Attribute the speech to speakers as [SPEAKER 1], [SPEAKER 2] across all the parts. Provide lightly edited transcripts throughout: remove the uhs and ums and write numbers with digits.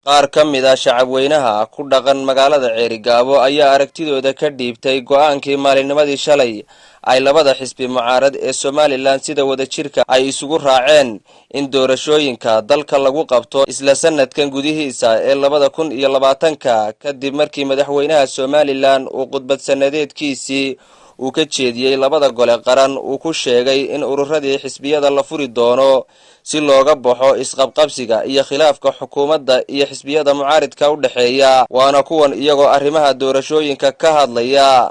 [SPEAKER 1] Qaar ka mid ah shacabweynaha ku dhaqan magaalada Ceerigaabo ayaa aragtidooda ka dhiibtay go'aankii maalinimadii shalay ay labada xisbi mucaarad ee Somaliland sida wadajirka ay isugu raaceen in doorashooyinka dalka lagu qabto isla sanadkan gudihiisa ee 2020-ka, kadib markii madaxweynaha Somaliland uu khudbad sanadeedkiisii uu ka jeediyey labada gole qaran uu ku sheegay in ururadii xisbiyada la furi doono si looga baxo isqabqabsiga iyo khilaafka xukuumadda iyo xisbiyada mucaaridka u dhexeeya. Waana kuwan iyagoo arrimaha doorashooyinka ka hadlaya.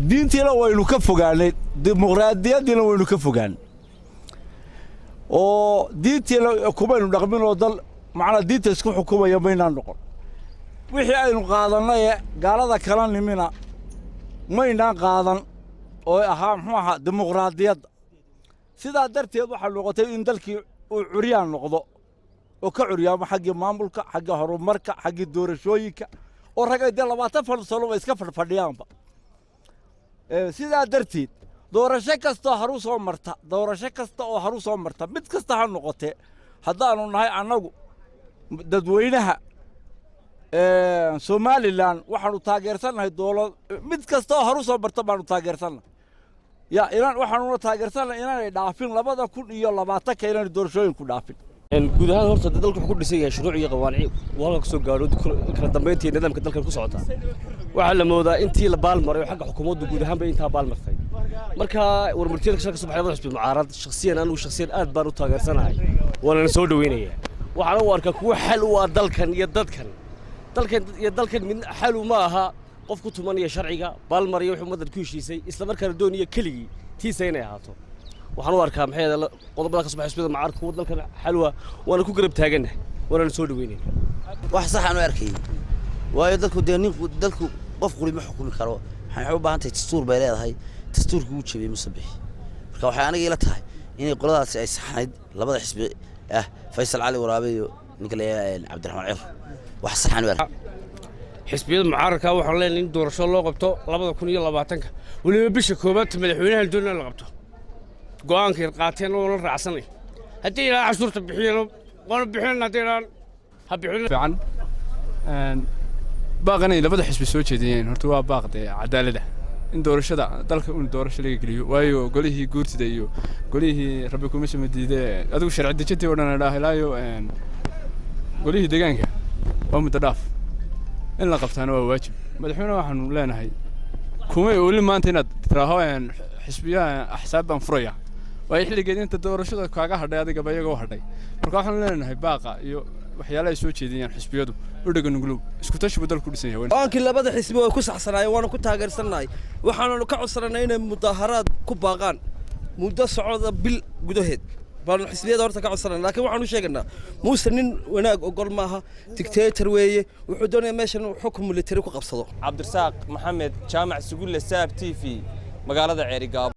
[SPEAKER 2] Diintiina waynu ka fogaanay, dimuqraadiyaddiina waynu ka fogaanay, oo diintiina kumaynu dhaqmin, oo dal macnaa diinta isku xukumaya maynaan noqon. Wixii aynu qaadannay ee gaalada kala nimina maynaan qaadan, oo ahaa, muxuu ahaa, dimuqraadiyadda. Sidaa darteed waxaa noqotay in dalkii uu curyaan noqdo oo ka curyaamo xaggii maamulka, xagga horumarka, xaggii doorashooyinka, oo ragay dee 20 sano ba iska fadhfadhiyaanba. Sidaa darteed doorasho kastoo haru soo marta, doorasho kasta oo haru soo marta, mid kasta ha noqotee, haddaanu nahay annagu dadweynaha Somaliland, waxaanu taageersannahay dowlad mid kasta oo haru soo marta baanu taageersannahay. Ya inaan waxaanuna taageersannahay inaanay dhaafin 2020-ka, inaanay doorashooyinku dhaafin.
[SPEAKER 3] Guud ahaan horta dalku wuxuu ku dhisan yahay shuruuc iyo qawaanici uu halka kasoo gaadho. Kala dambeynta iyo nidaamka dalkan ku socota waxaa la moodaa intii la baalmaray oo xagga xukuumaddu guud ahaan bay intaa baalmartay. Marka warmurtiyada ka soo baxay labada xisbi mucaarad, shakhsiyan, anigu shakhsiyan aad baan u taageersanahay, waanana soo dhaweynaya. Waxaana u arkaa kuwo xal u ah dalkan iyo dadkan. Dalkan iyo dalkan mid xal uma aha qof ku tumanaya sharciga, baalmaraya wuxuu ummaddan ku heshiisay, isla markaana doonaya keligii tiisa inay ahaato. Waxaan u arkaa, maxay, qodobada ka soo baxay xisbiyada mucaaradka kuwa dalkan xalwa, waana ku garab taagannahay, waanana soo dhaweynayna.
[SPEAKER 4] Wax sax aan u arkayay, waayo dadku dee nin dalku qof quri ma xukumi karo. Waxay u baahan tahay dastuur bay leedahay. Dastuurkii wuu jabiyey Muuse Bixi. Marka waxay aniga ila tahay inay qoladaasi ay saxnayd, labada xisbi ah, Faysal Cali Waraabe iyo ninka la yidhaha Cabdiraxmaan Ciro. Wax saxan u arkay.
[SPEAKER 5] Xisbiyada mucaaradka waxaan leenahay in doorasho loo qabto 2020-ka, weliba bisha koowaad madaxweynaha doonaya la qabto. Go'aankay qaateen oo la raacsanay, haddii ilaa cashuurta bixiyeen waanu bixin, haddii ilaa ha bixin.
[SPEAKER 6] Fiican baaqanay labada xisbi soo jeediyeen horta waa baaq dee cadaalada in doorashada dalka un doorasho laga geliyo, waayo golihii guurtida iyo golihii, rabbi kuma sama diide, adigu sharci dejintii oo dhan idhaah ilaayo golihii deegaanka waa muddo dhaaf, in la qabtaana waa waajib. Madaxweyne waxaanu leenahay, kumay oolin maanta inaad tiraaho xisbiyaha axsaab baan furaya, waayo xilligeed inta doorashada kaaga hadhay adigaba iyaga u hadhay. Marka waxaanu leenahay baaqa iyo waxyaalaha ay soo jeediyaan xisbiyadu u dhega nuglow, isku tashi buu dalku ku dhisan yahay.
[SPEAKER 7] Go'aankii labada xisbi way ku saxsanaayeen, waana ku taageersannahay. Waxaananu ka codsananay inay mudaaharaad ku baaqaan muddo socda bil gudaheed baanu xisbiyada horta ka codsanana. Laakiin waxaanu sheegaynaa Muuse nin wanaag ogol maaha, dictator weeye. Wuxuu doonayaa meeshan inuu xukun military ku qabsado.
[SPEAKER 1] Cabdirasaaq Maxamed Jaamac Sugulle, Saab TV, magaalada Ceerigaabo.